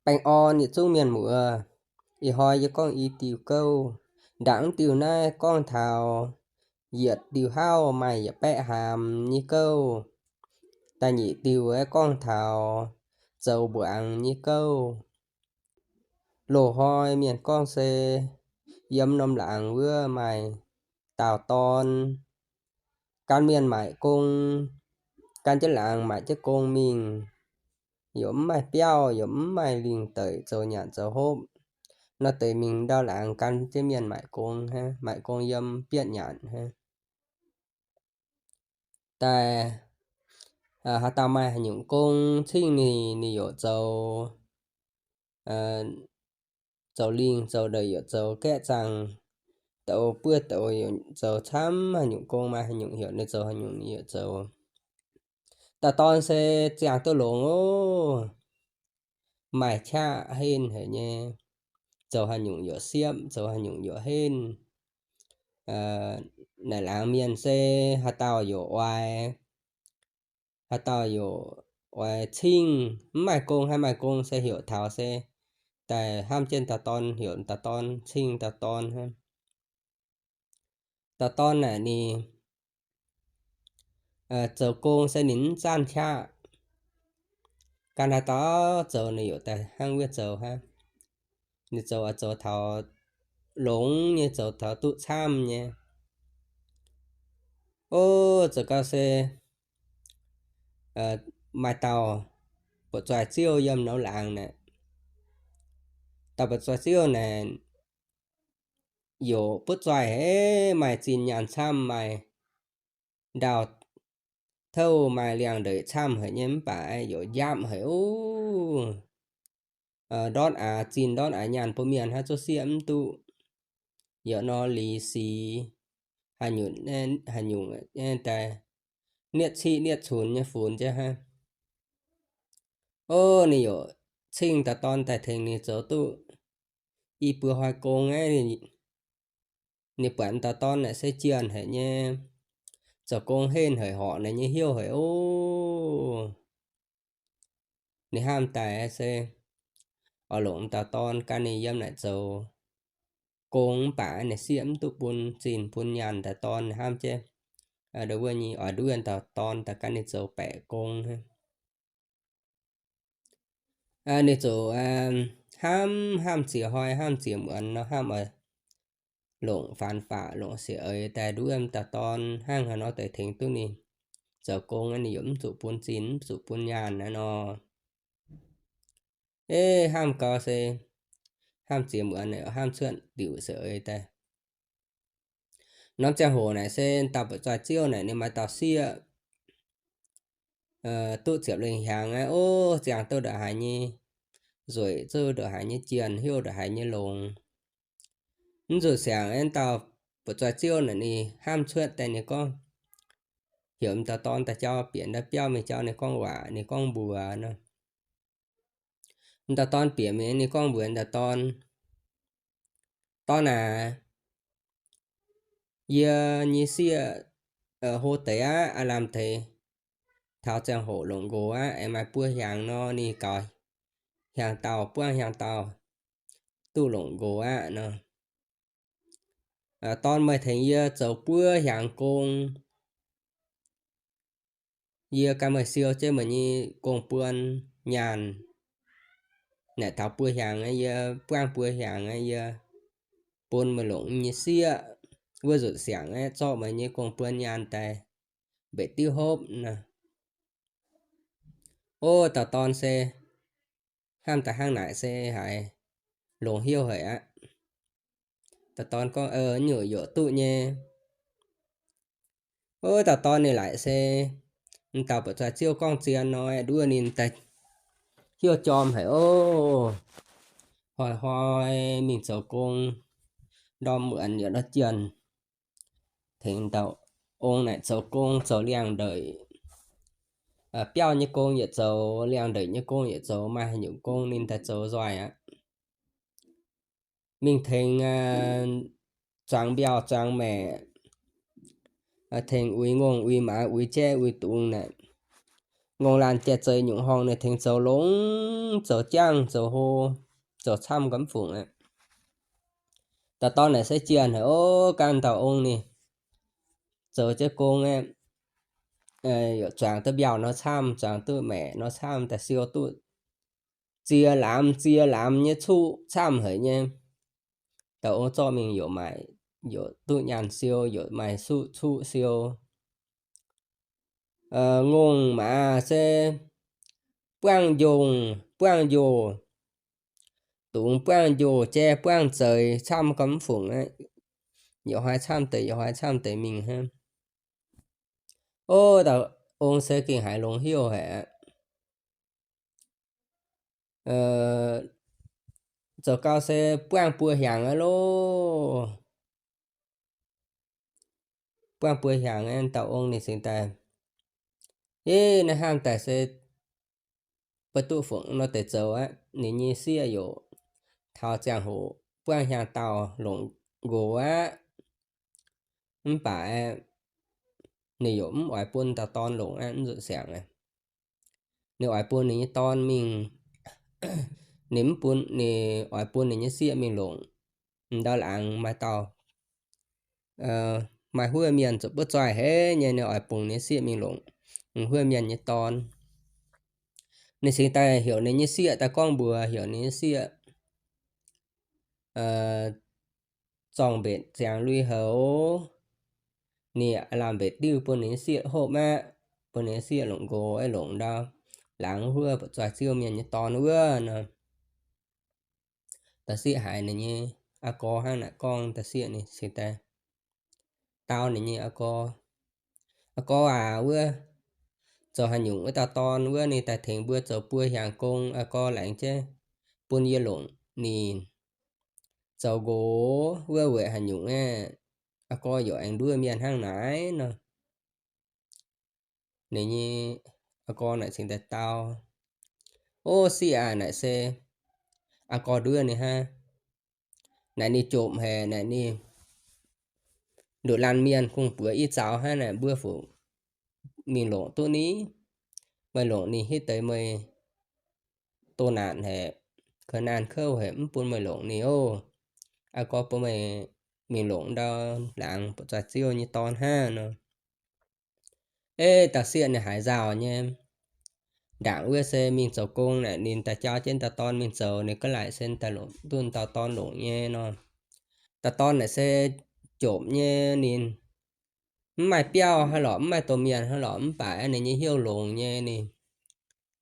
Baengh orn yietc zungv mienh muoz, ih hnoi yie gorngv i diuh gouv. Ndaangc mv diuh naaiv gorngv taux yietc diuh hauv maaih yietc baeqv hlaamx nyei gouv. Da'nyeic diuh aeqv, gorngv taux zoux mbuangz nyei gouv. Loz-hnoi mienh gorngv se yiem norm laangz wuov maaih dauh dorn, gan mienh maaic gong, gan jienv laangz maaic jienv gong mingh, yaac mv maaih biauv, yaac mv maaih lingh deic zoux nyanc zoux hopv. Nor deix mingh ndau laangz gan jienv mienh maaic gong, maaic gong yiem bietv nyanc hnangv. Daaih haaix dauh maaih haaix nyungc gong cingv ninh, ninh yaac zoux, zoux lingh zoux ndeic yaac zoux gaeqv zaangc, douz buov douz yaac zoux camv, haaix nyungc gong maaih haaix nyungc heuc ninh zoux haaix nyungc ninh yaac zoux. Dauh dorn se ziangh duqv longx oc. Maaih qaqv henv haic nyei, zoux haaix nyungc yaac siepv, zoux haaix nyungc yaac henv. Naaic laangz mienh se haaix dauh yaac oix, haaix dauh yaac oix cingv, mv maaih gong, haaix maaih gong se heuc taux se daaih hnamv jienv dauh dorn, heuc dauh dorn cingv dauh dorn hnangv. Dauh dorn naaic ninh zoux gong se ninh mv zanc qaqv. Gan haaix dauh zoux ninh yaac daaih hnangv wuov zoux hnangv. Ninh zoux oix zoux taux longx nyei, zoux taux duqv camv nyei. Ov, zoux gau se maaih dauh buoqc zoih ziouv yiem norm laangz naaic. Dauh buoqc zoih ziouv naaic yaac butv zoih haic, maaih zinh nyaanh camv, maaih ndau-touv, maaih liangx-ndeic camv haic nyei, mv baac yaac njapv haic ov. Ndortv aax zinh ndortv aax nyaanh bun mienh hnangv, zuov sieqv mv duqv. Yaac nor liz sic haaix nyungc, haaix nyungc daaih nietv ciqv nietv cunx nyei funx jienv hnangv. Ov, ninh yaac cingv dauh dorn daaih tengx ninh zoux duqv i buo hnoi gong aqv. Ninh buatc dauh dorn naaic se jienh haic nyei, zoux gong henv haic, horpc naaic nyei hnyouv haic ov. Ninh hnamv daaih se oix longc dauh dorn gan ninh yiem naaic zoux gong, mv baac ninh sieqv mv duqv bun zinh bun nyaanh dauh dorn. Ninh hnamv jienv ndo wuov nyei oix nduov dauh dorn daaih gan ninh zoux baeqc gong. Ninh ziouc hnamv, hnamv ziex hnoi, hnamv ziex muonz nor, hnamv oix longc faanx faqc, longc seix eix daaih nduov dauh dorn hnangv haaix nor daaih tengx duqv ninh zoux gong, ninh yaac mv zuqc bun zinh, mv zuqc bun nyaanh naaiv nor. Ov, hnamv gau se hnamv ziex muonz naaic, hnamv cuotv diuc seix eix daaih. Norm ziangh hoc naaic se dauh buoqc zoih ziouv naaic ninh maaih dauh sieqv duqv ziepc lengh hnyangx aqv. Ov, ziangh duqv ndongc haaix nyei nzueic, zuqc ndongc haaix nyei jienh, hnyouv ndongc haaix nyei longx. Mv zuqc siangx aeqv, dauh buoqc zoih ziouv naaic ninh hnamv cuotv daaih ninh gorngv, heuc m'dauh dorn daaih jauv bieqc ndau biauv mingh jauv ninh gorngv waac, ninh gorngv mbuox nor. M'dauh dorn bieqc mingh ninh gorngv mbuox m'dauh dorn, Dorn aac, yie nyei sieqv hlo deix aqv, aav lamh deix. Taux ziangh hoc longc nqox aqv. Aengx maaih buo hnyangx nor ninh gaux hnyangx-daauh, buangv hnyangx-daauh duqv longc nqox aqv nor. Dorn, meih tengx yie zoux buo hnyangx gong. Yie ganh meih siou jienv meih nyei gong-buon nyaanh. Naaic taux buo hnyangx aqv, yie buangv buo hnyangx aqv, yie bun meih longc nyei sieqv wuov nzunc siangx aqv, zorqv meih nyei gong-buon nyaanh daaih mbeix diuv hopv nor. Ov, dauh dorn se hnamv daaih hnangv naaic se haiz longx hnyouv haic aqv. Dauh dorn gorngv, Nyungc yaac duqv nyei. Ov, dauh dorn ninh laaic se m'dauh buoqc zoih ziouv gorngv zien nor, nduov ninh daaih hnyouv jorm haic ov. Hnoi-hnoi mingh zoux gong, ndorm muonz yaac ndorm jienh tengx dauh ong naaic zoux gong zoux liangx-ndeic. Biauv nyei gong yaac zoux, liangx-ndeic nyei gong yaac zoux, maaih haaix nyungc gong ninh daaih zoux nzoih aqv. Mingh tengx zuangx mbiauh zuangx maeqc, tengx uix ngongh uix maaz uix jaiv uix dungz naaic. ngongh laanh jai-zeix nyungc horngh ninh tengx zoux longx, zoux jangv, zoux hlo, zoux camv gau mv fungc aqv. Dauh dorn naaic se jiex haic ov, gan dauh ong ninh zoux jienv gong aqv, zuangx duqv mbiauh nor camv, zuangx duqv maeqc nor camv, daaih siou duqv ziex lamz ziex lamz nyei cuqv camv haic nyei. Dauh ong zorqv mingh youc maaic, youc duqv nyaanh siou, youc maaih cuqv cuqv siou. Ngongh maaz se buangv njongh buangv njoh, dungz buangv njoh, jai buangv zeix, camv gau mv fungc aqv. Youc hnoi camv deix, youc hnoi camv deix mingh hnangv. Ov, dauh ong se gengh haiz longx hnyouv haic aqv. Zoux gau se buangv buo hnyangx aqv loh. Buangv buo hnyangx aqv, dauh ong ninh cingx daaih, Ev, naaiv hnamv daaih se ba'duqv fungc nor deix zoux aqv. Ninh nyei sieqv youc taux ziangh hoc buangv hnyangx dauh longc nqox aqv. Mv baac ninh youc mv oix bun dauh dorn longc aqv, mv zuqc siangx aqv. Ninh oix bun ninh nyei dorn mingh, ninh mv bun, ninh oix bun ninh nyei sieqv mingh longc. M'ndau laangz maaih dauh, maaih huov mienh zuqc buov zoih haic nyei, ninh oix bun ninh sieqv mingh longc huov mienh nyei dorn. Ninh cingx daaih heuc ninh nyei sieqv daaih gorngv mbuox, heuc ninh nyei sieqv zorng-mbenc ziangx lui-houx, ninh lamh mbetc diuh bun ninh nyei sieqv hopv aqv, bun ninh nyei sieqv longc nqox, longc ndau laangz huov buoqc zoih ziouv mienh nyei dorn wuov nor. Da'sieqv haiz ninh nyei aa gorx hnangv naaic gorngv, da'sieqv ninh cingx daaih dau ninh nyei aa gorx, Aa gorx aac, wuov zoux haaix nyungc wuov dauh dorn wuov ninh daaih tengx mbuo zoux buo hnyangx gong, aa gorx laengz jienv bun yie longc ninh zoux nqox wuov weic haaix nyungc aeqv, aa gorx yaac aengx nduov mienh hnangv naaic nor. Ninh nyei aa gorx naaic cingx daaih dau, Ov, sieqv aac, naaic se aa gorx nduov ninh hnangv. Naaic ninh jomc haic, naaic ninh nduqc laanh mienh kungx buoz i zaux hnangv naaic, mbuo fungc mingh longc duqv ni? Meih longc ninh hitv deix meih doh naanc haic, kouv naanc kouv haic, mv bun meih longc ninh ov. Aa gorx bun meih mingh longc ndau laangz buoqc zoih ziouv nyei dorn hnangv nor. Eix, da'sieqv ninh haiz nzauh nyei. Ndaangc wuov se mingh zoux gong naaic, ninh daaih jauv jienv dauh dorn mingh zoux, ninh ga'laaic se daaih longc duqv dauh dorn longc nyei nor. Dauh dorn naaic se jomc nyei, ninh mv maaih biauv hnangv lorqc, mv maaih domh mienh hnangv lorqc, mv baac ninh nyei hnyouv longx nyei, ninh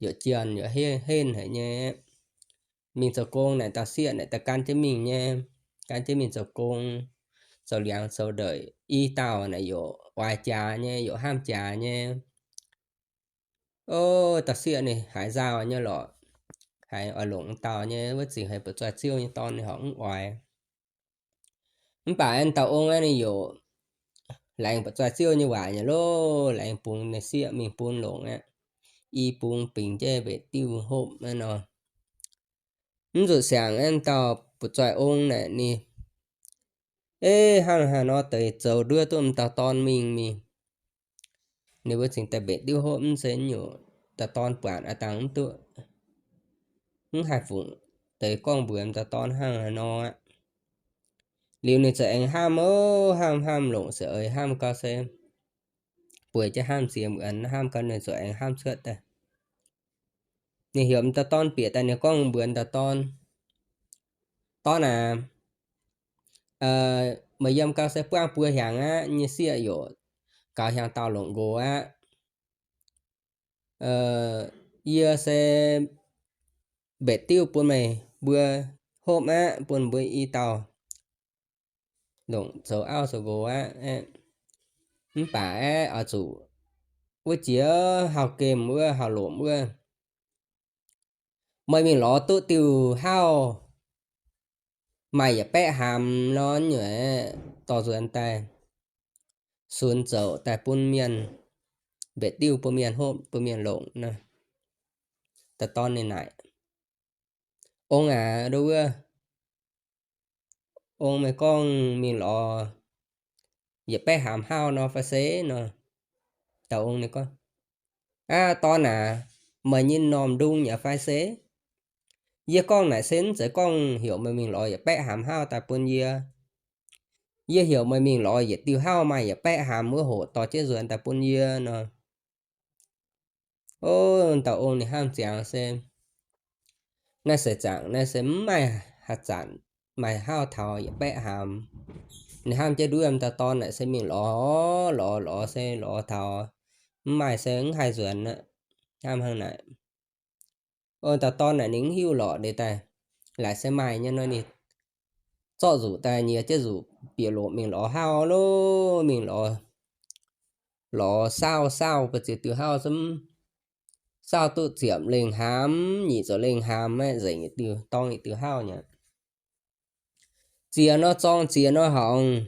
youc jienh youc henv haic nyei. Mingh zoux gong naaic, da'sieqv naaic daaih gan jienv mingh nyei, gan jienv mingh zoux gong, zoux liangx zoux ndeic, i dauh naaic youc oix jaax nyei, youc hnamv jaax nyei. Ov, da'sieqv ninh haiz nzauh nyei lorqc, haiz oix longc dauh nyei wuov zingc haiz buoqc zoih ziouv nyei dorn ninh horpc mv oix. Mv baac dauh ong aeqv, ninh youc laengz buoqc zoih ziouv nyei waac nyei loh, laengz bungx ninh sieqv mingh bun longc aqv, i bungx bingx jaiv mbetc diuh hopv aqv nor. Mv zuqc siangx aeqv, dauh buoqc zoih ong naaic ninh, eix, hnangv haaix nor deix zoux nduov duqv m'dauh dorn mingh mingh. Ninh mbuo cingx daaih mbetc diuh hopv mv zeiz nyungc, dauh dorn buatc a'dangh mv duqv, mv haih fungc deix gorngv mbuox m'dauh dorn hnangv haaix nor aqv. Liuz ninh ziouc aengx hnamv ov, hnamv hnamv longc se eix hnamv gau se bueix jienv hnamv ziex muonz, hnamv gau ninh ziouc aengx hnamv cuotv daaih. Ninh heuc m'dauh dorn bieqc daaih, ninh gorngv mbuox m'dauh dorn, Dorn aac, meih yiem gau se buangv buo hnyangx aqv, nyei sieqv youc gaux hnyangx dauh longc nqox aqv. Yie se mbetc diuv bun meih mbuo hopv aqv, bun mbuo i dauh longc zoux auv zoux nqox aqv. Mv baac aeqv, oix zuqc wuov jiex hauh gemh wuov, hauh lomc wuov, meih mingh lorz duqv diuh hauv maaih yietc baeqv hnamv nor, nyuoqc dorh nzuonx daaih sunx zoux daaih bun mienh mbetc diuv bun mienh hopv bun mienh longc nor. Dauh dorn ninh naaic, Ong aac, ndo wuov, ong meih gorngv mingh lorz yietc baeqv hnamv hauv nor fai se nor? Dauh ong ninh gorngv, Aav, dorn aac, meih nyei m'normh ndung nyei fai se? Yie gorngv naaic se mv zeiz gorngv heuc meih mingh lorz yietc baeqv hlaamx hauv daaih bun yie. Yie heuc meih mingh lorz yietc diuh hauv maaih yietc baeqv hlaamx wuov hoqc dorh jienv nzuonx daaih bun yie nor. O, dauh ong ninh hnamv ziangx se, naaiv seix zaangc naaiv se mv maaih haaix zanc maaih hauv taux yietc baeqv hlaamx. Ninh hnamv jienv nduov yiem dauh dorn naaic se mingh lorz, lorz, lorz se lorz taux mv maaih se mv haih nzuonx aqv. Hnamv hnangv naaic. O, dauh dorn naaic ninh mv hiuv lorqc, ninh daaih laaic se maaih nyei nor ninh zorqv nzuqc daaih nyiex jienv nzuqc bieqc loqc mingh lorz hauv loh, mingh lorz, lorz saauv, saauv ba'ziex diuh hauv zungv saauv duqv ziepc lengh hlaamx, nyic ziepc lengh hlaamx aeqv, nzengc yietc diuh dorng yietc diuh hauv nyei. Ziex nor zorng, ziex nor horngz,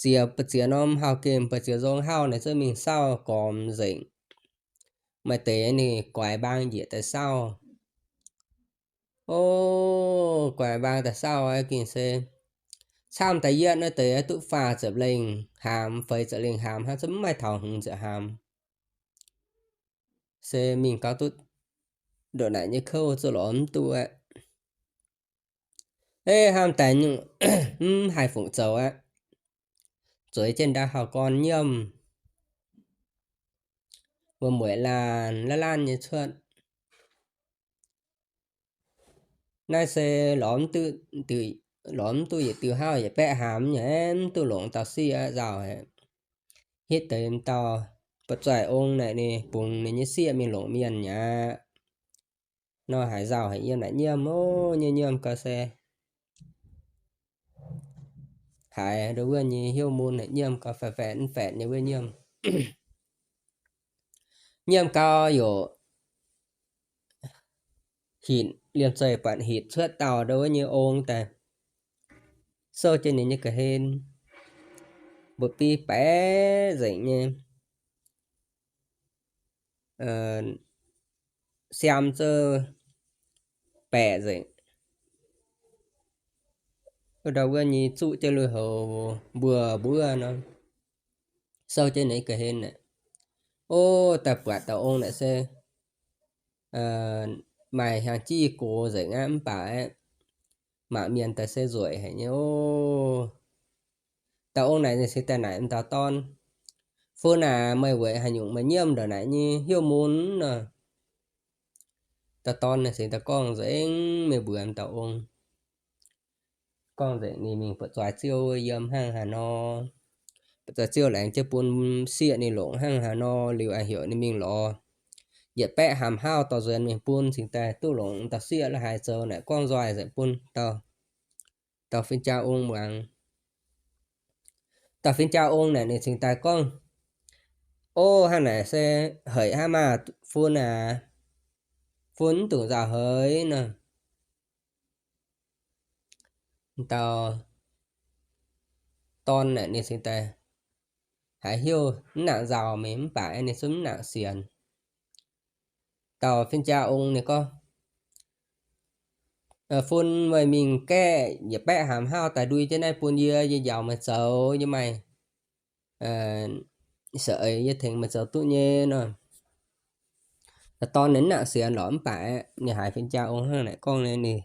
ziex ba'ziex norm hauv gemh, ba'ziex nzong hauv naaic zungv mingh saauv gormx nzengc. Maaih deix ninh guaix mbaang njiec daaih saauv. O, guaix mbaang daaih saauv aeqv, gengh se camv daaih yietv naaiv deix aeqv, duqv faah ziepc lengh hlaamx, feix ziepc lengh hlaamx hnangv, zungv mv maaih taux hmz ziepc hlaamx. Se mingh gau duqv ndongc naaic nyei kouv zungv lorz mv duqv aqv. Eix, hnamv daaih nyungc mv haih fungc zoux aqv. Zueiz jienv ndaauv hauv gorn nyiemv, wuom mueic laanh laanh laanh nyei cuotv. Naaiv se lorz mv duqv, lorz mv duqv yietc diuh hauv yietc baeqv hlaamx nyei, mv duqv longc dauh sieqv aqv, nzauh haic. Hitv deix m'dauh buoz-zoih ong naaic ninh bungx ninh nyei sieqv mingh longc mienh mi'aqv. Nor haiz nzauh haic, yiem naaic nyiemv, o, nyiemv nyiemv gau se haiz ndo wuov nyei hnyouv mun naaic nyiemv gau faetv faetv mv faetv nyei wuov nyiemv. Nyiemv gau yaac hitc liemh zeih buatc hitc cuotv dauh ndo wuov nyei ong daaih souv jienv ninh nyei ga'hlen, mba'biv baeqc nzengc nyei, siam zouv baeqc nzengc. Wuov ndau wuov nyei zuqv jienv lui-houx mbuo mbuov nor, souv jienv ninh ga'hlen aeqv, o, daaih buatc dauh ong naaic se maaih hiaangx jiv gox nzengc aqv, mv baac aeqv, mangc mienh daaih se nzueic haic nyei o. Dauh ong naaic ninh cingx daaih naaic dauh dorn, Fun aac, meih weic haaix nyungc meih nyiemv ndongc naaic nyei hnyouv mun nor? Dauh dorn ninh cingx daaih gorngv nzengc mingh mbuox dauh ong. Gorngv nzengc ninh mingh buoqc zoih ziouv yiem hnangv haaix nor, buoqc zoih ziouv laengz jienv bun sieqv ninh longc hnangv haaix nor liuz, aengx heuc ninh mingh lorz yietc baeqv hamx hauv dorh nzuonx mingh bun cingx daaih duqv longc dauh sieqv la'haaix zoux naaic gorngv nzoih nzengc bun dauh, dauh fin-jaa ong muangx. Dauh fin-jaa ong naaic ninh cingx daaih gorngv, O, hnangv naaic se haic hnangv maah, Fun aac. Fun mv dungx nzauh haic nor. Dauh dorn naaic ninh cingx daaih haiz hnyouv mv nangc nzauh mingh, mv baac ninh zungv mv nangc sienx. Dauh fin-jaa ong ninh gorngv, Fun, meih mingh gaeqv yietc baeqv hamx hauv daaih ndui jienv naaiv bun yie, yie njaaux meih zoux, yie maaih sa'eix yie tengx meih zoux duqv nyei nor. Dorn ninh mv nangc sienx lorqc, mv baac ninh haiz fin-jaa ong hnangv naaic gorngv, ninh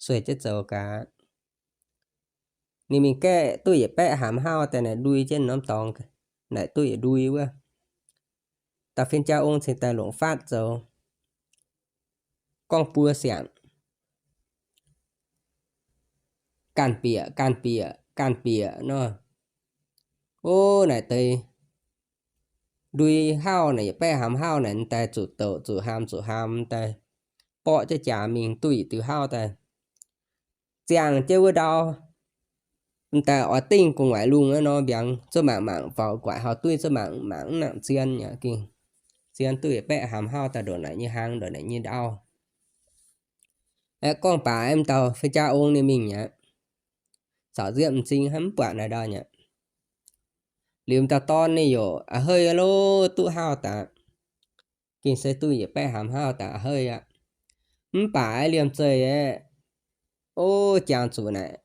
sueih jienv zoux gaax. Ninh mingh gaeqv duqv yietc baeqv hamx hauv daaih naaic ndui jienv norm dorngx naaic duqv yietc ndui wuov. Dauh fin-jaa ong cingx daaih longc faatv zoux, gorngv buo siangx, Ganh bieqc, ganh bieqc, ganh bieqc nor. O, naaic deix ndui hauv naaic, yietc baeqv hamx hauv naaic, daaih zuqc douc zuqc hamx zuqc hamx daaih borqv jienv jaax mingh duqv yietc diuh hauv daaih, ziangh jienv wuov ndau, m'daaih oix dingh gu'nguaaic lungh nor, mbiaangx zuov mangc mangc faaux guaaic hauv duqv zuov mangc mangc mv nangc zien aqv. Gengh zien duqv yietc baeqv hamx hauv daaih ndongc naaic nyei hlang ndongc naaic nyei ndau. Aeqv, gorngv baac m'dauh fin-jaa ong ninh mingh aqv. Caux nziemv m'zing hnangv mv buatc naaic ndau aqv. Liuz m'dauh dorn ninh yaac a'heiv lo, duqv hauv daaih, gengh se duqv yietc baeqv hamx hauv daaih a'heiv aqv. Mv baac liemh zeih aeqv, o, jangx zuqc naaic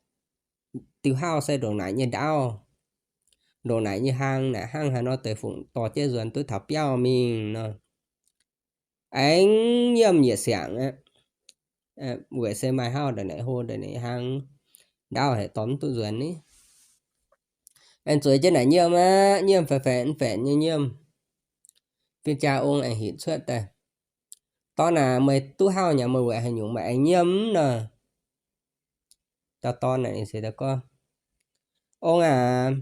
diuh hauv se ndongc naaic nyei ndaauv, ndongc naaic nyei hlang naaic, hnangv haaix nor deix fungc dorh jienv nzuonx duqv taux biauv mingh nor. aengx nyiemv yietc siangx aqv. Weic se maaih hauv ndongc naaic hlo ndongc naaic hlang, ndaauv haic dorh mv duqv nzuonx ni. Aengx zueiz jienv naaic nyiemv aqv, nyiemv faetv-faetv faetv nyei nyiemv. Fin-jaa ong aengx hinc cuotv daaih, Dorn aac, meih duqv hauv nyanc meih weic haaix nyungc meih aengx nyiemv nor? Dauh dorn naaic ninh se gorngv, Ong aac,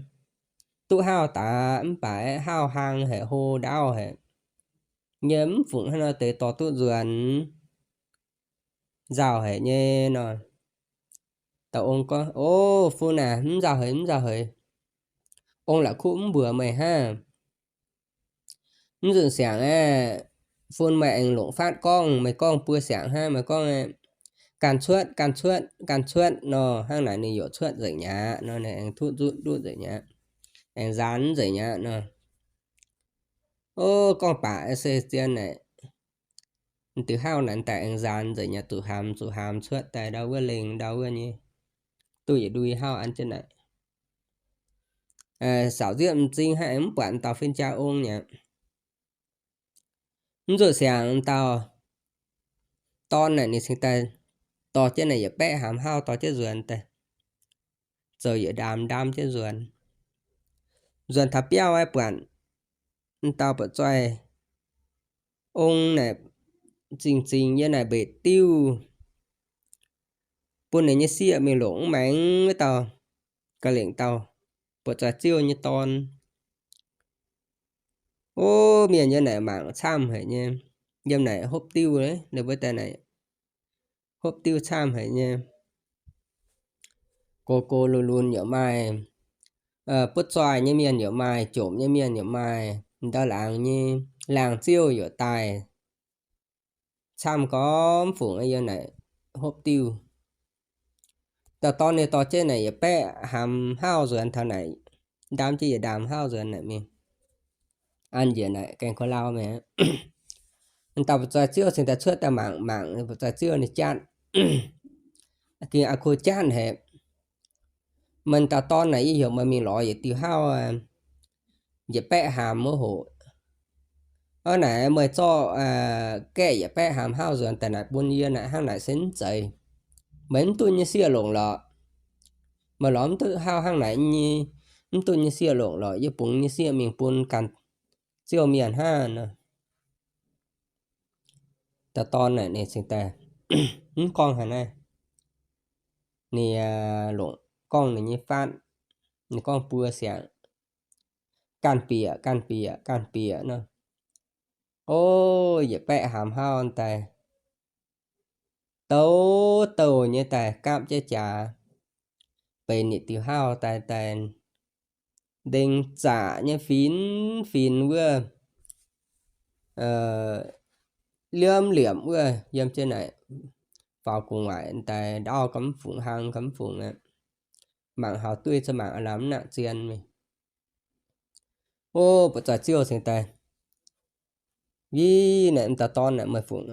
duqv hauv daaih mv baac hauv hlang haic, hlo ndaauv haic, yie mv fungc hnangv nor deix dorh duqv nzuonx, nzauh haic nyei nor. Dauh ong gorngv, O, fun aac, mv nzauh haic, mv nzauh haic. Ong la'kuqv mv mbuox meih hnangv. Mv nzunc siangx aeqv, fun meih aengx longc fatv gorngv, meih gorngv buo siangx hnangv, meih gorngv, Ganh cuotv, ganh cuotv, ganh cuotv nor, hnangv naaic ninh yaac cuotv nzengc mi'aqv nor, ninh aengx duqv nzutv duqv nzengc mi'aqv, aengx nzaanx nzengc mi'aqv nor. O, gorngv baac se zien naaic, diuh hauv naaic daaih aengx nzaanx nzengc mi'aqv, zuqc hnamx zuqc hnamx cuotv daaih ndau wuov lengh ndau wuov nyei, duqv yietc ndui hauv an jienv naaic. Saauc nzieqv m'zing hnangv, aengx mv buatc dauh fin-jaa ong mi'aqv. Mv nzunc siangx dauh dorn naaic ninh cingx daaih dorh jienv naaic yietc baeqv hnamx hauv dorh jienv nzuonx daaih, zoux yietc ndaam ndaam jienv nzuonx. Nzuonx taux biauv aeqv, buatc dauh buoqc zoih ong naaic zingh zingh yiem naaic mbetc diuv, bun ninh nyei sieqv mingh longc mv maengx wuov dauh ga'lengc dauh buoqc zoih ziouv nyei dorn. O, mienh yiem naaic mangc camv haic nyei, yiem naaic hopv diuv, ninh mbuo daaih naaic hopv diuv camv haic nyei. Gox gox lunx lunx yaac maaih, butv zoih nyei mienh yaac maaih, jomc nyei mienh yaac maaih, ndau laangz nyei laangz ziouv yaac daaih camv gormx fungc yiem naaic hopv diuv. Dauh dorn ninh dorh jienv naaic yietc baeqv hnamx hauv nzuonx taux naaic, ndaam jienv yietc ndaam hauv nzuonx naaic mingh, an njiec naaic gaeng ko lau mi'aqv. Dauh buoqc zoih ziouv cingx daaih cuotv daaih mangc, mangc buoqc zoih ziouv ninh jatv, gengh aqv kuh jatv haic. Meih dauh dorn naaic, yie heuc meih mingh lorz yietc diuh hauv yietc baeqv hnamx wuov hoc. Ov, naaic meih zorqv gaeqv yietc baeqv hnamx hauv nzuonx daaih naaic bun yie naaic, hnangv naaic se mv zeiz. Meih mv duqv nyei sieqv longc lorqc. Meih lorz mv duqv hauv hnangv naaic nyei, mv duqv nyei sieqv longc lorqc. Yie bungx nyei sieqv mingh bun ganh ziouv mienh hnangv nor. Dauh dorn naaic ninh cingx daaih mv gorngv haaix naaiv. Ninh longc gorngv ninh nyei fatv, ninh gorngv buo siangx, ganh bieqc, ganh bieqc, ganh bieqc nor. O, yietc baeqv hnamx hauv daaih, douc douc nyei daaih gapv jienv jaax, benx yietc diuh hauv daaih, daaih ndeng zaqc nyei finx finx wuov, liemh liemh wuov, yiem jienv naaic faaux gu'nguaaic daaih, ndaauv ga'mv fungc, hlang ga'mv fungc aqv. Mangc hauh duih za'gengh mangc aav lamh mv nangc zien mingh. O, buoqc zoih ziouv cingx daaih, Ih, naaic m'dauh dorn naaic, meih fungc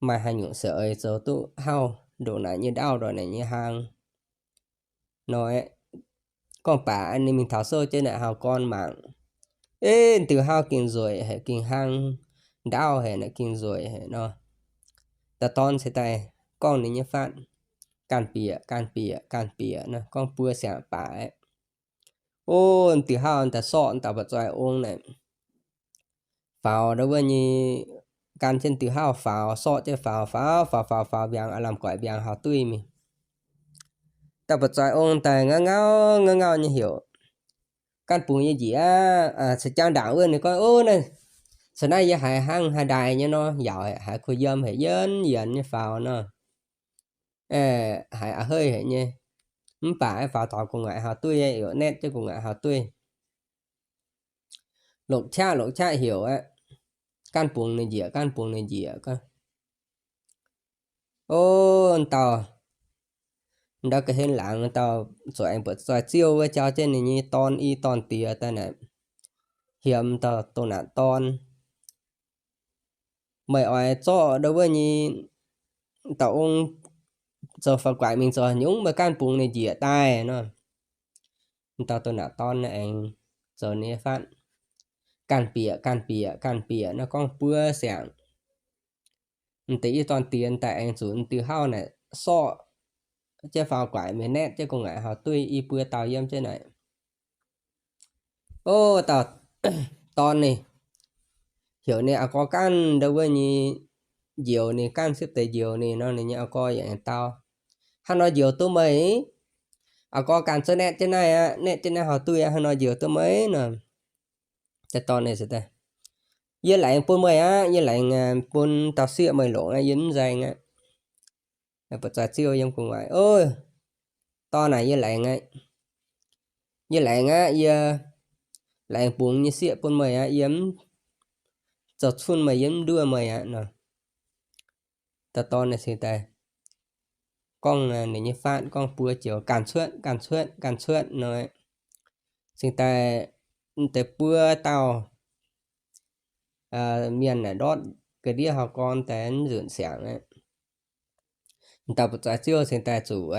maaih haaix nyungc se oix zoux duqv hauv ndongc naaic nyei ndaauv ndongc naaic nyei hlang nor? Gorngv baac ninh mingh taux sou jienv naaic hauh gorn mangc, ei, diuh hauv gengh nzueic haic, gengh hlang, ndaauv haic naaic, gengh nzueic haic nor. Dauh dorn cingx daaih gorngv ninh nyei fatv, ganh bieqc, ganh bieqc, ganh bieqc nor, gorngv buo siangx baac aqv. O, diuh hauv daaih sorqv dauh buoqc zoih ong naaic, faaux ndau wuov nyei, gan jienv diuh hauv faaux, sorqv jienv faaux, faaux faaux faaux faaux mbiaangx, aav lamh guaix mbiaangx hauh duih mingh. Dauh buoqc zoih ong daaih ngauv ngauv ngauv ngauh nyei heuc gan bungx nyei njiec aqv. Caux jangx ndaangc wuov ninh gorngv, O, naaiv, caux naaiv yie haiz hnangv haih ndaaih nyei nor, yaauc haiz kuh yiem haic, yienx yienx nyei faaux nor. Haiz a'heiv haic nyei. Mv baac faaux taux gu'nguaaic hauh duih, yaac netv jienv gu'nguaaic hauh duih, longc qaqv longc qaqv heuc aqv, gan bungx ninh njiec, gan bungx ninh njiec gorngv. O, dauh, ndau ga'hlen laangz dauh zuqc aengx buoqc zoih ziouv wuov jauv jienv ninh nyei dorn i dorn diex daaih naaic, hiemx dauh doh naanc dorn, Meih oix zorqv ndau wuov nyei dauh ong zoux faaux guaix mingh zoux haaix nyungc, meih gan bungx ninh njiec daaih nor. Dauh doh naanc dorn aengx zoux ninh nyei fatv, ganh bieqc, ganh bieqc, ganh bieqc nor, gorngv buo siangx. m'deix i dorn-diex daaih aengx zuqc m'diuh hauv naaic sorqv jienv faaux guaix mingh naetv jienv gu'nguaaic horh duih i buo dauh yiem jienv naaic. O, dauh dorn ninh heuc ninh a'gorx ganh ndau wuov nyei njoux ninh, ganh sipv deix njoux ninh nor, ninh nyei a'gorx yaac dau, Haaix nor njoux duqv meih? A'gorx ganh zungv naetv jienv naaiv aqv, naetv jienv naaiv horh duih aqv, haaix nor njoux duqv meih nor? Dauh dorn ninh se daaih, Yie laengz bun meih aqv, yie laengz bun dauh sieqv meih longc aqv, yie mv nzaeng aqv. Buoz-zoih ziouv yiem gu'nguaaic, O, dorn naaic yie laengz aqv. Yie laengz aqv, yie laengz bungx nyei sieqv bun meih aqv, yie mv zoux cunh meih, yie mv nduov meih aqv nor. Dauh dorn ninh cingx daaih gorngv ninh nyei faatv gorngv buo joux, Ganh cuotv, ganh cuotv, ganh cuotv nor. Cingx daaih deix buo dauh mienh naaic ndortv ga'ndiev horh gorn daaih nzunc siangx aqv. Dauh buoz-zoih ziouv cingx daaih zuqc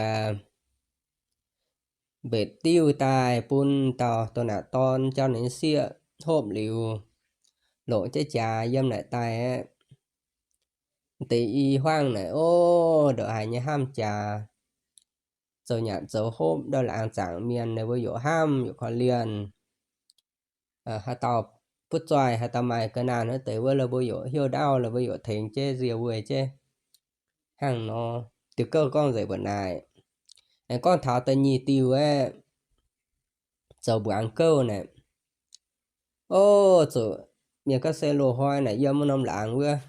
mbetc diuh daaih bun dauh doh naanc dorn jauv ninh nyei sieqv hopv liuz, longc jienv jaax yiem naaic daaih aqv. Deix i huaangv naaic, o, ndongc haaix nyei hnamv jaax, zoux nyanc zoux hopv ndau laangz zaangc mienh, ninh mbuo yaac hnamv yaac korv-lienh. Haaix dauh butv zoih, haaix dauh maaih ga'naanh wuov deix wuov, la'buo yaac hiuv ndauv, la'buo yaac tengx jienv nzie wuic jienv. Hnangv nor, diuh gouv gorngv nzengc mbuo naaic. Aengx gorngv taux da'nyeic diuh aeqv, zoux mbuangz gouv naaic. O, zuqc mienh ga'sie loz-hnoi naaic yiem wuov norm laangz wuov,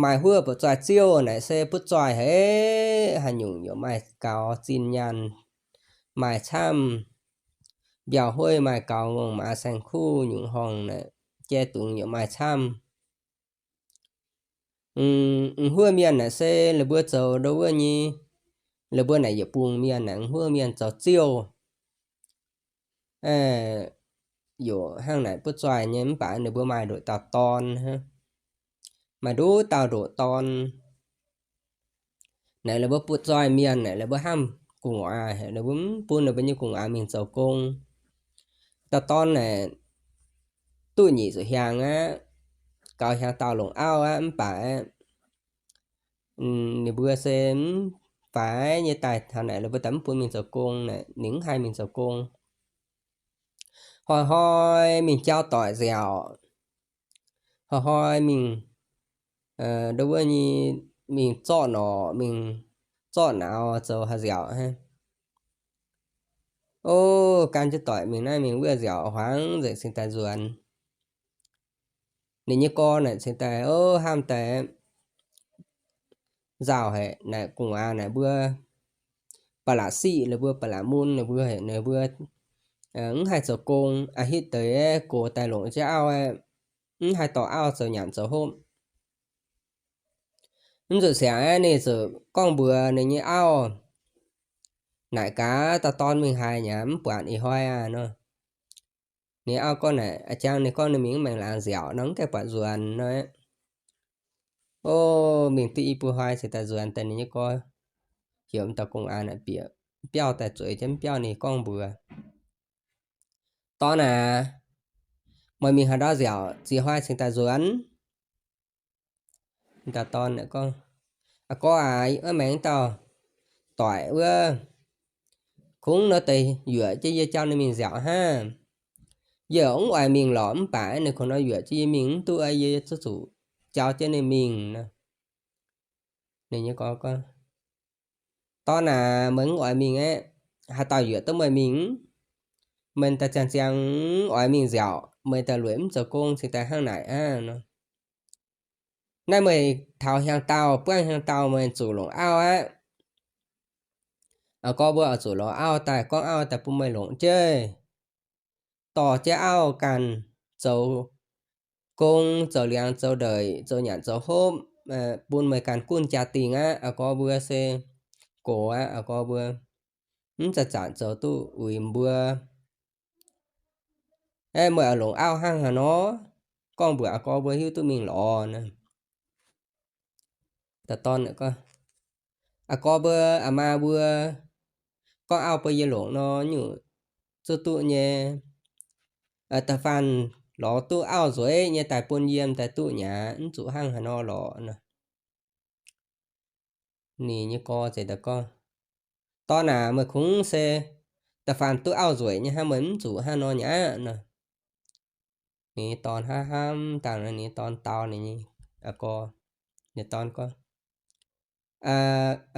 maaih huov buoz-zoih ziouv naaic se butv zoih haic, haaix nyungc yaac maaih gaux zinh nyaanh, maaih camv, mbiauh hueiv maaih gaux, ngongh maaz saeng-kuv nyungc horngh naaic, jai dungz yaac maaih camv. M'huov mienh naaic se la'buo zoux ndo wuov nyei, la'buo naaic yietc bungx mienh naaic, m'huov mienh zoux ziouv yaac hnangv naaic butv zoih nyei, mv baac ninh mbuo maaih ndoqc dauh dorn, maaih nduqc dauh ndoqc dorn. Naaic la'buo butv zoih mienh naaic, la'buo hnamv gu'nguaaz, la'buo mv bun ninh mbuo nyei gu'nguaaz mingh zoux gong. Dauh dorn naaic duqv nyic zuqc hiaangx aqv, gaux hiaangx dauh longc auv aqv, mv baac ninh mbuo se mv faix nyei daaih taux naaic la'buo daaih mv bun mingh zoux gong naaic, ninh mv haih mingh zoux gong. Hnoi-hnoi mingh jauv doic nziaauc, hnoi-hnoi mingh ndo wuov nyei, mingh zorqv norqc, mingh zorqv nauz zoux haaix nziaauc hnangv. O, gan jienv doic mingh naaiv mingh wuov nziaauc, hmuangx nzengc cingx daaih nzuonx. Ninh nyei gorx naaic cingx daaih, o, hnamv daaih nzauh haic naaic, gu'nguaaz naaic mbuo ba'laqc siqv, ninh mbuo ba'laqc mun, ninh mbuo haic, ninh mbuo mv haih zoux gong, a'hitv deix gox daaih longc jienv auv, mv haih dorh auv zoux nyanc zoux hopv. Mv zuqc siangx aeqv, ninh zuqc gorngv mbuox ninh nyei auv, naaic gaax dauh dorn mingh haaix nyungc mv buatc ih hnoi aqv nor. Ninh auv gorngv naaic, a'jang ninh gorngv ninh mingh mv maengx laangz nziaauc nor, mv gaengh buatc nzuonx nor. O, mingh duqv i buo hnoi cingx daaih nzuonx daaih, ninh nyei gorx heuc m'dauh gu'nguaaz naaic bieqc biauv daaih zueiz jienv biauv ninh gorngv mbuox, Dorn aac, meih mingh haaix ndau nziaauc ziex hnoi cingx daaih nzuonx? M'dauh dorn gorngv, Aa gorx aac, maiv maengx dauh doic wuov, kungx nor deix yuoqc jienv yie jauv ninh mingh nziaauc hnangv. Yie mv oix mingh lorqc, mv baac ninh kungx nor yuoqc jienv yie mingh mv duqv, yie zuqc jauv jienv ninh mingh nor. Ninh nyei gorx gorngv, Dorn aac, meih mv oix mingh aeqv, haaix dauh yuoqc duqv meih mingh? Meih daaih ziangh ziangh mv oix mingh nziaauc, meih daaih lueic mv zoux gong cingx daaih hnangv naaic aqv nor. Naaiv meih taux hiaangx dauh buangv hiaangx dauh meih zuqc longc auv aqv. Aa gorx mbuo oix zuqc lorz auv daaih, gorngv auv daaih bun meih longc jienv, dorh jienv auv ganh zoux gong, zoux liangx zoux ndeic, zoux nyanc zoux hopv, bun meih ganh gunv jaa-dingh aqv. Aa gorx mbuo se gox aqv, aa gorx mbuo mv zanc-zanc zoux duqv uix mbuo. Aeqv, meih oix longc auv hnangv haaix nor? Gorngv mbuox aa gorx mbuo hiuv duqv mingh lorz nor. Dauh dorn gorngv, Aa gorx mbuo, aa maa mbuo, gorngv auv bun yie longc nor, nyungc zuqc duqv nyei. Da'faanh lorz duqv auv nzueic nyei daaih bun yie m'daaih duqv nyei aqv, mv zuqc hnangv haaix nor lorz nor. Ninh nyei gorx ziouc daaih gorngv, Dorn aac, meih kungx se da'faanh duqv auv nzueic nyei hnangv, meih mv zuqc hnangv nor nyei aqv nor. Ninh nyei dorn hnamv hnamv dangh nor, ninh nyei dorn dau ninh nyei a'gorx. Ninh dorn gorngv,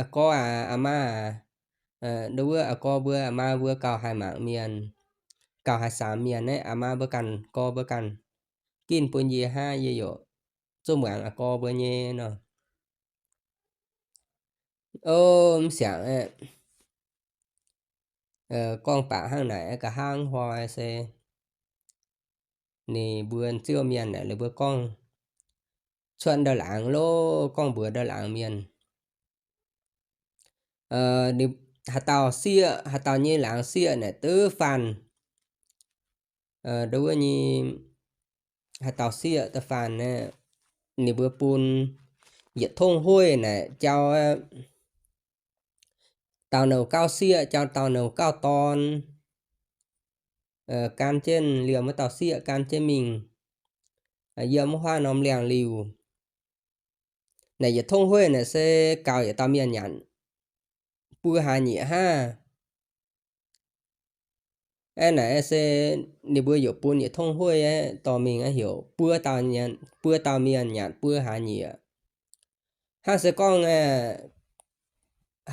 A'gorx aac, a'maa aac, nduov wuov a'gorx mbuo, a'maa mbuo gauh haih mangc mienh, gauh haih samx mienh naaiv, a'maa mbuo ganh, gorx mbuo ganh ginv bun yie hnangv, yie yaac zuqc muangx a'gorx mbuo nyei nor. O, mv siangx aeqv, gorngv baac hnangv naaic, nqa'haav hnoi se ninh mbuo ziouv mienh naaic, ninh mbuo gorngv cuotv ndau-laangz loh, gorngv mbuox ndau-laangz mienh, haaix dauh sieqv, haaix dauh nyei laangz sieqv naaic duqv faanh, nduov wuov nyei, haaix dauh sieqv da'faanh naaic, ninh mbuo bun yietc tongv hueiv naaic jauv dauh nouh gauv sieqv, jauv dauh nouh gauv dorn, gan jienv liemh wuov dauh sieqv gan jienv mingh yiem wuov haav norm liangx-liuh. Naaic yietc tongv hueiv naaic se gaux yietc dauh mienh nyanc buo hlaax nyieqc hnangv. Aeqv, naaic se ninh mbuo yaac bun yietc tongv hueiv aeqv, dorh mingh aeqv, heuc buo dauh, buo dauh mienh nyanc buo hlaax nyieqc. Hnangv se gorngv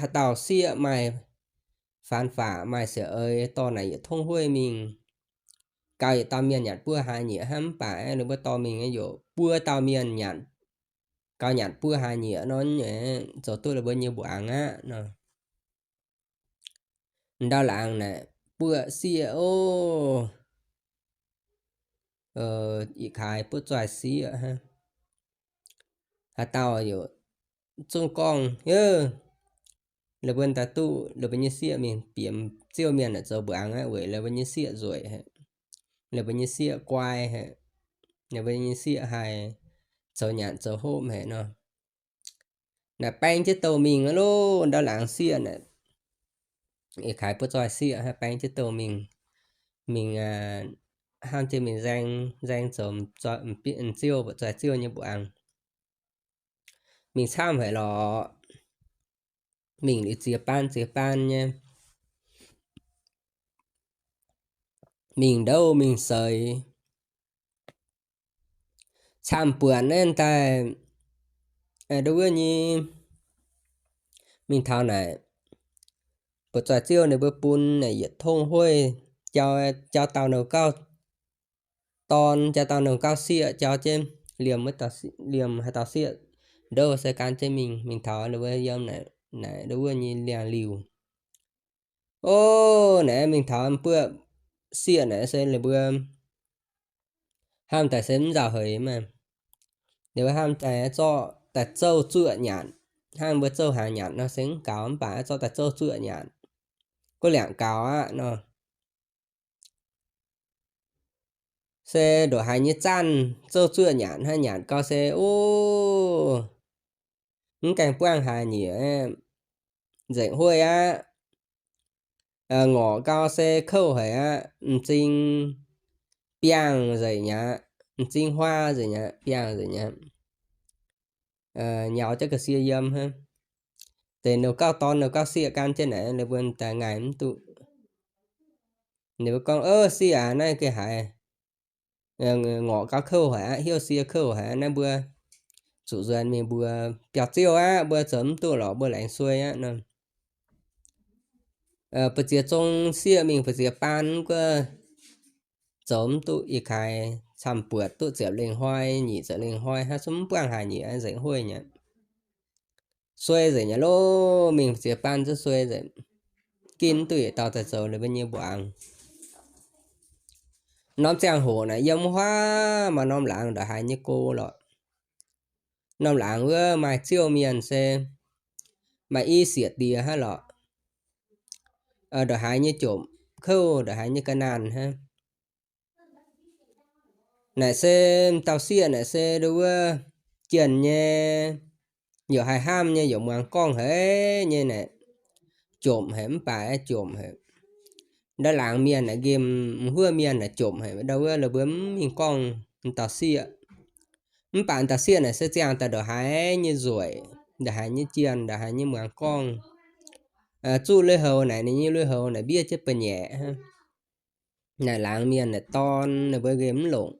haaix dauh sieqv maaih faanx-faqv maaih siec eix dorh naaic yietc tongv hueiv mingh gaux yietc dauh mienh nyanc buo hlaax nyieqc hnangv, mv baac aeqv, ninh mbuo dorh mingh aeqv, yaac buo dauh mienh nyanc, gaux nyanc buo hlaax nyieqc nor, zoux duqv ninh mbuo nyei mbuangz aqv nor. Ndau-laangz naaic buoqv sieqv oc. Ih kaaix buov zoih sieqv hnangv. Haaix dauh yaac zungv gorngv, Yie, la'buonc daaih duqv la'buonc nyei sieqv mingh bieqc ziouv mienh naaic zoux mbuangz aqv, weic la'buonc nyei sieqv nzueic haic, la'buonc nyei sieqv guai haic, la'buonc nyei sieqv haih zoux nyanc zoux hopv haic nor. Naaic baeng jienv douh mingh aqv loh, ndau-laangz sieqv naaic. Ih kaaix buov zoih sieqv hnangv, baeng jienv douh mingh, mingh hnamv jienv mingh nzaeng, nzaeng zoux m'ziouv, m'zoih ziouv nyei mbuangz. Mingh camv haic lorqc. Mingh liuz ziex baan ziex baan nyei, mingh ndouv mingh seix, camv-buonc naaiv daaih, nduov wuov nyei, mingh taux naaic, buov zoih ziouv ninh mbuo bun naaic yietc tongv hueiv, jauv, jauv dauh nouh gauh dorn, jauv dauh nouh gauh sieqv, jauv jienv liemh, liemh haaix dauh sieqv ndouv se gan jienv mingh. Mingh taux ninh mbuo yiem naaic, naaic nduov wuov nyei liangx-liuh. O, naaic mingh taux buoqv sieqv naaic se ninh mbuo hnamv daaih se mv nzauh heix maah. Ninh mbuo hnamv daaih zorqv daaih zouv zuoqv nyanc. Hnangv mbuo zouv hnaangx nyanc nor se mv gaux, mv baac zorqv daaih zouv zuoqv nyanc, guv liangc gaux aqv nor. Se ndongc haaix nyei zanc zouv zuoqv nyanc hnangv, nyanc gau se, o, mv gaengh buangv hlaax nyieqc, nzengc hueiv aqv. Ngorc gau se kouv haic aqv, m'zing biangh nzengc mi'aqv, m'zing huaa nzengc mi'aqv, biangh nzengc mi'aqv. Nyaux jienv ga'sie yiem hnangv. Deix nouh gauh dorn nouh gauh sieqv gan jienv naaic, ninh mbuo daaih ngaih mv duqv. Ninh mbuo gorngv, Ov, sieqv aac, naaiv ga'haaix ngorc gau kouv haic aqv, hnyouv sie kouv haic aqv. Naaiv mbuo zuqc nzuonx mingh mbuox biauv-ziouv aqv. Mbuo zoux mv duqv lorqc, mbuo laengz suei aqv nor. Buoz-ziex zong sieqv mingh buoz-ziex baan guov zoux mv duqv, ih kaaix camv-buoc duqv ziepc lengh hnoi, nyic ziepc lengh hnoi hnangv, zungv mv buangv hlaax nyieqc, nzengc hueiv mi'aqv. Suei nzengc mi'aqv loh, mingh buoz-ziex baan zungv suei nzengc. Ginv mv duqv yietc dauh daaih zoux ninh mbuo nyei mbuangz. Norm ziangh hoc naaic yiem wuov haav maaih norm laangz ndongc haaix nyei go lorqc. Norm laangz wuov maaih ziouv mienh se maaih i sieqv diex hnangv lorqc. Ndongc haaix nyei jomc kouv, ndongc haaix nyei ga'naanh hnangv. Naaic se dauh sieqv naaic se nduov wuov jienh nyei, yaac haih hnamv nyei, yaac muangx gorngv haic nyei naaic, jomc haic mv baac jomc haic. ndau laangz mienh naaic nqemh, m'huov mienh naaic jomc haic ndau wuov, la'buo mv mingh gorngv dauh sieqv. Mv baac dauh sieqv naaic se ziangh daaih ndongc haaix nyei nzueic, ndongc haaix nyei jienh, ndongc haaix nyei muangx gorngv. Zuqv lui-houx naaic, ninh nyei lui-houx naaic mbiev jienv ba'nyaeqc hnangv. Naaic laangz mienh naaic dorn ninh mbuo nqemh mv longc,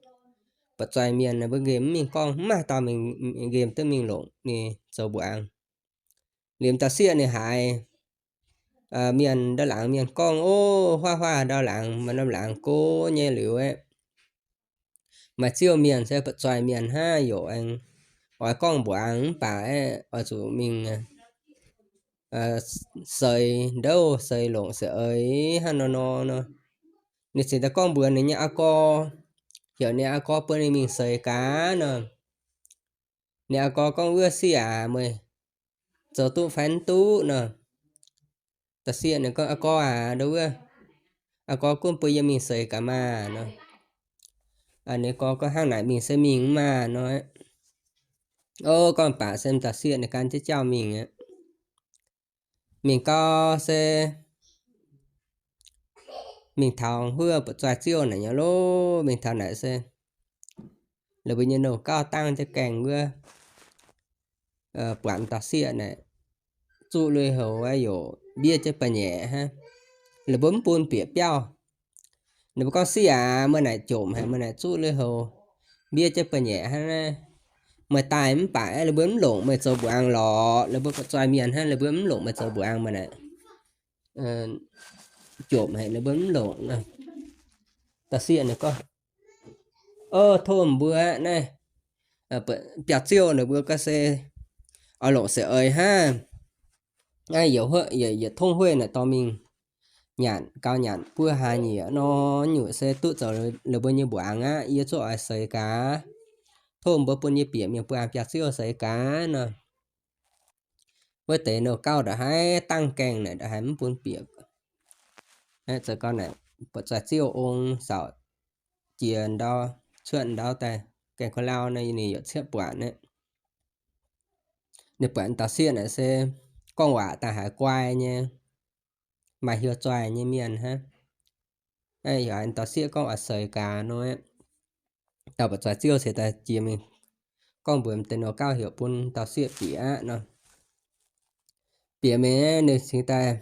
buatc zoih mienh ninh mbuo nqemh mv mingh gorngv, mv maaih dauh mingh nqemh duqv mingh longc ninh zoux mbuangz. Liemh dauh sieqv ninh haiz mienh ndau laangz mienh gorngv, O, huaav huaav ndau laangz, maaih norm laangz go nyei liuz aeqv, maaih ziouv mienh se buatc zoih mienh hnangv, yaac aengx oix gorngv mbuangz mv baac aeqv, oix zuqc mingh seix ndouv seix longc seix eix hnangv nor nor nor. Ninh cingx daaih gorngv mbuox ninh nyei aa gorx, heuc ninh aa gorx bun ninh mingh seix gaax nor. Ninh aa gorx gorngv, Wuov sieqv aac, meih zoux duqv fai mv duqv nor? Dauh sieqv ninh gorngv, Aa gorx aac, ndau wuov, aa gorx gunv bun yie mingh seix gaax maah nor. Ninh gorx gorngv, Hnangv naaic mingh se mingh maah nor. O, gorngv baac se dauh sieqv ninh gan jienv jauv mingh aqv. Mingh gau se mingh taux huov buatc zoih ziouv naaic nyei lov, mingh taux naaic se la'buo nyei nouh gauv dangv jienv gaengh wuov, buatc dauh sieqv naaic zuqv lui-houx yaac mbiev jienv ba'nyaeqc hnangv. La'buo mv bun bieqc biauv. Ninh mbuo gorngv, Sieqv aac, meih naaic jomc haic, meih naaic zuqv lui-houx mbiev jienv ba'nyaeqc hnangv naaiv. Meih daaih mv baac aeqv, la'buo mv longc meih zoux mbuangz lorqc. La'buo buatc zoih mienh hnangv, la'buo mv longc meih zoux mbuangz, meih naaic jomc haic, la'buo mv longc. Dauh sieqv ninh gorngv, O, tov mbuo naaiv biauv-ziouv ninh mbuo gorngv se oix longc seix eix hnangv. Yietc tongv hueiv naaic dorh mingh nyanc, gaux nyanc buo hlaax nyieqc nor, nyungc se duqv zoux la'buo nyei mbuangz aqv. Yie zuqv oix seix gaax. Tov mbuo bun yie bieqc mingh buangh biauv-ziouv seix gaax nor. Wuov deix nouh gauv ndongc haaix dangv gaengh naaic ndongc haaix mv bun bieqc. Zoux gau naaic buatc zoih ziouv ong saauc jiex ndau, cuotv ndau daaih gaengh ko lau nor, ninh yaac ciepv buatc aqv. Ninh buatc dauh sieqv naaic se gorngv waac daaih haiz guai nyei, maaih hiuv zoih nyei mienh hnangv. Haiz dauh sieqv gorngv oix seix gaax nor, dauh buatc zoih ziouv cingx daaih jiex mingh gorngv mbuox deix nouh gauv heuc bun dauh sieqv bieqc aqv nor. Bieqc mingh ninh cingx daaih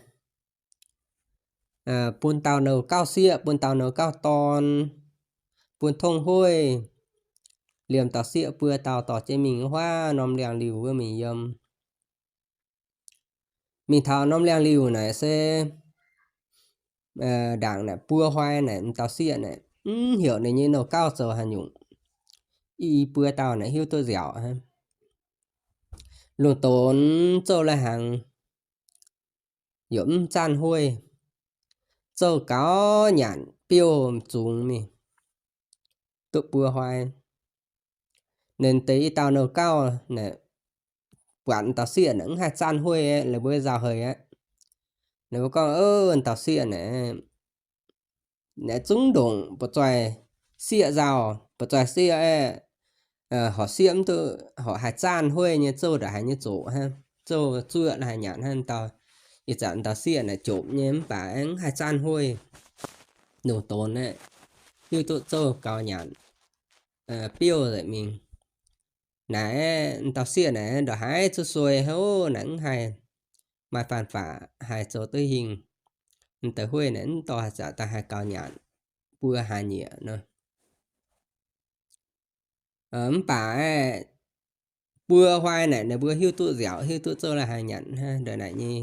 bun dauh nouh gauv sieqv, bun dauh nouh gauv dorn, bun tongv hueiv, liemh dauh sieqv buo dauh dorh jienv mingh huaav norm liangx-liuh wuov mingh yiem. Mingh taux norm liangx-liuh naaic se ndaangc naaic buo hnoi naaic m'dauh sieqv naaic mv heuc ninh nyei nouh gauv zoux haaix nyungc. I buo dauh naaic hiuv duqv nziaauc hnangv. Lungh donx zouv lai-hnaangx yaac mv zaanh hueiv, zouv gaux nyanc biouv zungx mingh duqv buo hnoi. Ninh deix i dauh nouh gauv naaic buatc m'dauh sieqv naaic mv haih zaanh hueiv aqv, la'buo nzauh heix aqv. Ninh mbuo gorngv, Ov, m'dauh sieqv naaic, naaiv zungv ndongc buatc zoih sieqv nzauh, buatc zoih sieqv aeqv, horpc sieqv mv duqv, horpc haih zaanh hueiv nyei, zouv ndongc haaix nyei zoqc hnangv, zouv zuoqv la'haaix nyanc hnangv. M'dauh, ih zanc m'dauh sieqv naaic jomc nyei mv baac aeqv, mv haih zaanh hueiv. Lungh donx aeqv, hiuv duqv zouv gaux nyanc biouv nzengc mingh. Naaic m'dauh sieqv naaic ndongc haaix zuqc suei hnangv, naaic mv haih maaih faanh faqc haih zoux duqv hingh. M'deix hueiv naaic mv dorh haaix zanc daaih haih gaux nyanc buo hlaax nyieqc nor. Mv baac aeqv, buo hnoi naaic ninh mbuo hiuv duqv nziaauc, hiuv duqv zouv la'haaix nyanc hnangv ndongc naaic nyei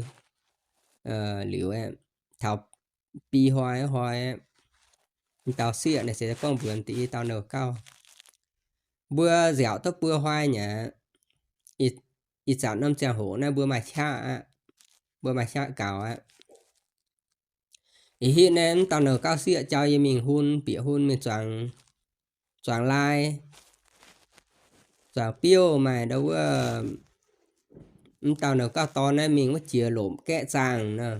liuz aeqv, taux bi hnoi hnoi aeqv, m'dauh sieqv naaic se gorngv mbuox deix i dauh nouh gauv, Mbuo nziaauc duqv buo hnoi nyei aqv. Ih zanc norm ziangh hoc naaiv mbuo maaih qaqv aqv. Mbuo maaih qaqv gaux aqv. Ih hitv naaiv m'dauh nouh gauv sieqv jauv yie mingh hun, bieqc hun mingh zuangx, zuangx lai, zuangx biouv maaih ndau wuov, m'dauh nouh gauv dorn naaiv mingh wuov jiex lomc gaeqv zaangh nor.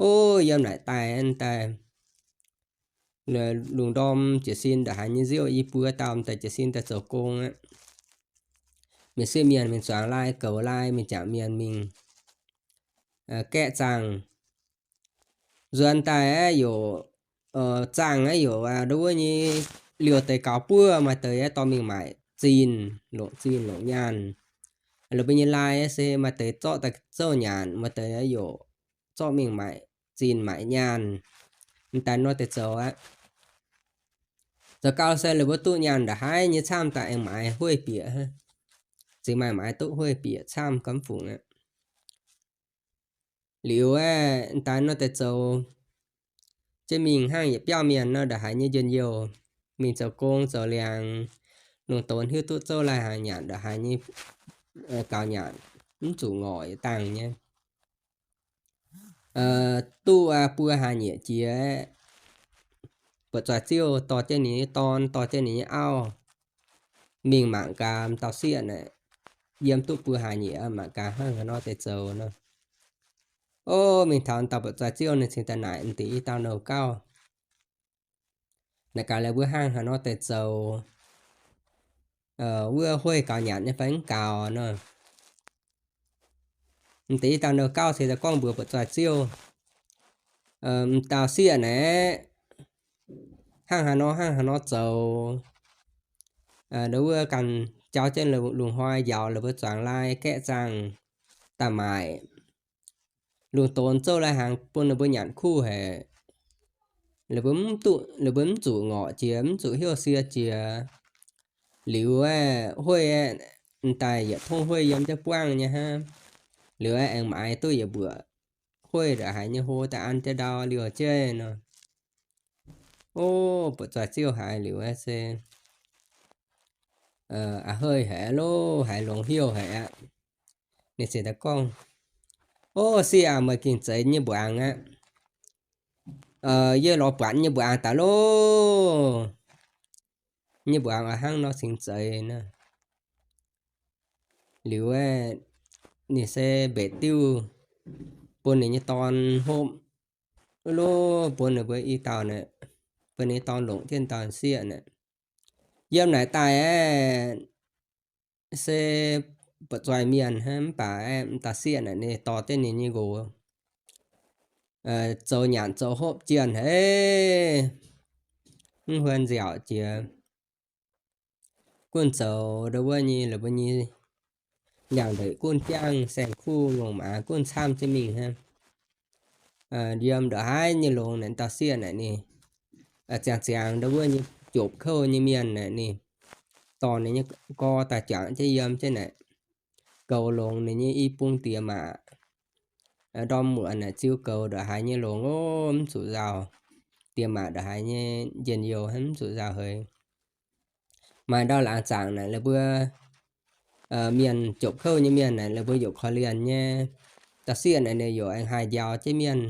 Ov, yiem naaic daaih daaih lungh ndorm jiez sin ndongc haaix nyei nziouv i buo dauh m'daaih jiez sin daaih zoux gong aqv. Mienh sieqv mienh mingh zuangx lai goux lai, mingh jangc mienh mingh gaeqv zaangh. Nzuonx daaih aeqv, yaac zaangh aeqv, yaac ndo wuov nyei liouh deix gaux buov, maaih deix aeqv dorh mingh maaic zinh, longc zinh longc nyaanh. Laaix mbuo nyei lai aeqv se maaih deix zorqv daaih zouv nyanc, maaih deix aeqv yaac zorqv mingh maaic zinh maaic nyaanh. M'daaih nor deix zoux aqv. Zoux gau se laaix mbuo duqv nyaanh ndongc haaix nyei camv daaih aengx maaiz hueiv bieqc, zingx maaih maaiz duqv hueiv bieqc camv gomv fungc aqv. Liuz aeqv, m'daaih nor deix zoux jienv mingh hnangv yietc biauv mienh nor ndongc haaix nyei njien-youh, mingh zoux gong zoux liangx, lungh donx hiuv duqv zouv lai-hnaangx nyanc ndongc haaix nyei gaux nyanc, mv zuqc ngorc yietc dangh nyei. Duqv buo hlaax nyieqc jiex aeqv, buatc zoih ziouv dorh jienv ninh nyei dorn, dorh jienv ninh nyei auv mingh mangc gaax m'dauh sieqv naaic, yiem duqv buo hlaax nyieqc mangc gaax hnangv haaix nor deix zoux nor. Ov, mingh taux m'dauh buatc zoih ziouv ninh cingx daaih naaic m'deix i dauh nouh gauh, naaic gaax laaix mbuo hnangv haaix nor deix zoux, wuov hueiv gaux nyanc nyei fai mv gaux nor. M'deix i dauh nouh gauh cingx daaih gorngv mbuox buatc zoih ziouv, m'dauh sieqv naaic, hnangv haaix nor hnangv haaix nor zoux, ndo wuov ganh jauv jienv lungh hnoi njaaux laaix mbuo zuangx lai gaeqv zaangh daaih maaic, lungh donx zouv lai-hnaangx bun ninh mbuo nyanc kuv haic. Laaix mbuo mv zuqc ngorc jiex, mv zuqc heuc sie jiex. Liuz aeqv, hueiv aeqv, m'daaih yietc tongv hueiv yiem jienv buangv nyei hnangv. Liuz aeqv, aengx maaiz duqv yietc mbuoqc hueiv ndongc haaix nyei hlo daaih an jienv ndau liouh jeiv nor. Ov, buatc zoih ziouv haiz liuz aeqv se, a'heiv haic aqv loh, haiz longx heuc haic aqv. Ninh cingx daaih gorngv, Ov, sieqv aac, meih gengh zeiz nyei mbuangz aqv. Yie lorz buatc nyei mbuangz daaih loh. Nyei mbuangz oix hnangv nor cingx zeiz nor. Liuz aeqv, ninh se mbetc diuv bun ninh nyei dorn hopv loh, bun ninh mbuo i dauh naaic, bun ninh nyei dorn longc jienv dauh sieqv naaic. Yiem naaic daaih aeqv, se buatc zoih mienh hnangv, mv baac aeqv, m'dauh sieqv naaic ninh dorh jienv ninh nyei nqox zoux nyanc zoux hopv jienh haic, mv huon nziaauc jiex. Gunv zoux ndo wuov nyei laaix mbuo nyei liangx ndeic gunv jangv, saeng-kuv ngongh maaz gunv camv jienv mingh hnangv. Yiem ndongc haaix nyei longx naaic, dauh sieqv naaic ninh ziangx ziangx ndo wuov nyei jopc kouv nyei mienh naaic ninh dorh ninh nyei gorx daaih juangc jienv yiem jienv naaic, goux longx ninh nyei i bung diex maac. Ndorm muonz naaic ziux goux ndongc haaix nyei longx ov, mv zuqc nzauh. Diex maac ndongc haaix nyei njien-youh hnangv, mv zuqc nzauh heix. Maaih ndau laangz zaangc naaic laaix mbuo mienh, jopc kouv nyei mienh naaic laaix mbuo yaac korv-lienh nyei. Dauh sieqv naaic ninh yaac aengx haih njaaux jienv mienh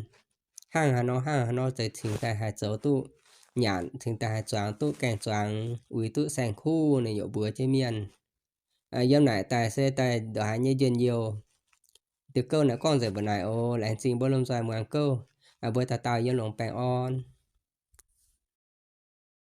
hnangv haaix nor hnangv haaix nor, zeiz cingx daaih haih zoux duqv nyanc, cingx daaih haih zuangx duqv gaeng-zuangx, uix duqv saeng-kuv, ninh yaac mbuox jienv mienh. Yiem naaic daaih se daaih ndongc haaix nyei njien-youh. Diuh gouv naaic gorngv nzengc mbuo naaic oc. Laengz zingh mbuo lomh nzoih muangx gouv. Mbuo dauh dauh yiem longx baengh orn.